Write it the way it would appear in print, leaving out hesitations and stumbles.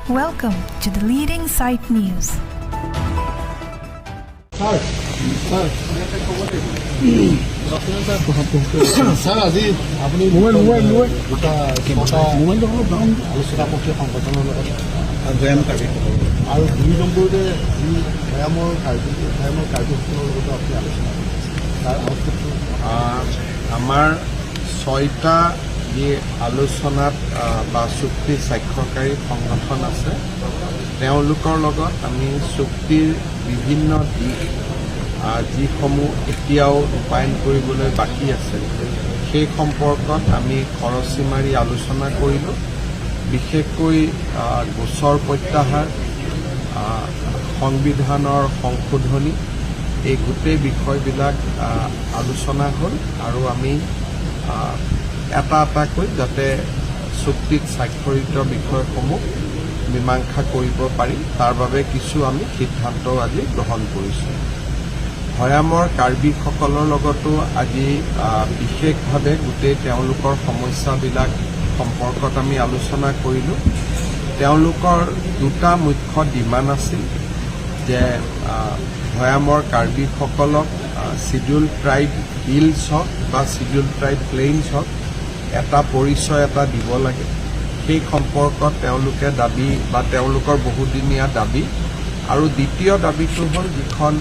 Welcome to the Leading Sight News. Sir, sir, sir, আজি আপুনি mobile, mobile, mobile. দুটা ছটা মোবাইলটো অলপ ডাউন। আলোচনা কৰিছে সংগঠনৰ লগত আৰু দুই নম্বৰতে যি ভৈয়ামৰ কাৰ্বিসকলৰ লগতো আপুনি আলোচনা কৰিছে, তাৰ আউটপুটটো? আমাৰ ছয়টা যি আলোচনাত বা চুক্তি স্বাক্ষৰকাৰী সংগঠন আছে, তেওঁলোকৰ লগত আমি চুক্তিৰ বিভিন্ন দিশ যিসমূহ এতিয়াও ৰূপায়ণ কৰিবলৈ বাকী আছে, সেই সম্পৰ্কত আমি খৰচি মাৰি আলোচনা কৰিলোঁ। বিশেষকৈ গোচৰ প্ৰত্যাহাৰ, সংবিধানৰ সংশোধনী, এই গোটেই বিষয়বিলাক আলোচনা হ'ল আৰু আমি এটা এটাকৈ যাতে চুক্তিত স্বাক্ষৰিত বিষয়সমূহ মীমাংসা কৰিব পাৰি, তাৰ বাবে কিছু আমি সিদ্ধান্তও আজি গ্ৰহণ কৰিছোঁ। ভৈয়ামৰ কাৰ্বিসকলৰ লগতো আজি বিশেষভাৱে গোটেই তেওঁলোকৰ সমস্যাবিলাক সম্পৰ্কত আমি আলোচনা কৰিলোঁ। তেওঁলোকৰ দুটা মুখ্য ডিমাণ্ড আছিল যে ভৈয়ামৰ কাৰ্বিসকলক চিডিউল ট্ৰাইব হিলছ হওক বা চিডিউল ট্ৰাইব প্লেইনছ হওক, এটা পৰিচয় এটা দিব লাগে। সেই সম্পৰ্কত তেওঁলোকে দাবী বা তেওঁলোকৰ বহুদিনীয়া দাবী। আৰু দ্বিতীয় দাবীটো হ'ল যিখন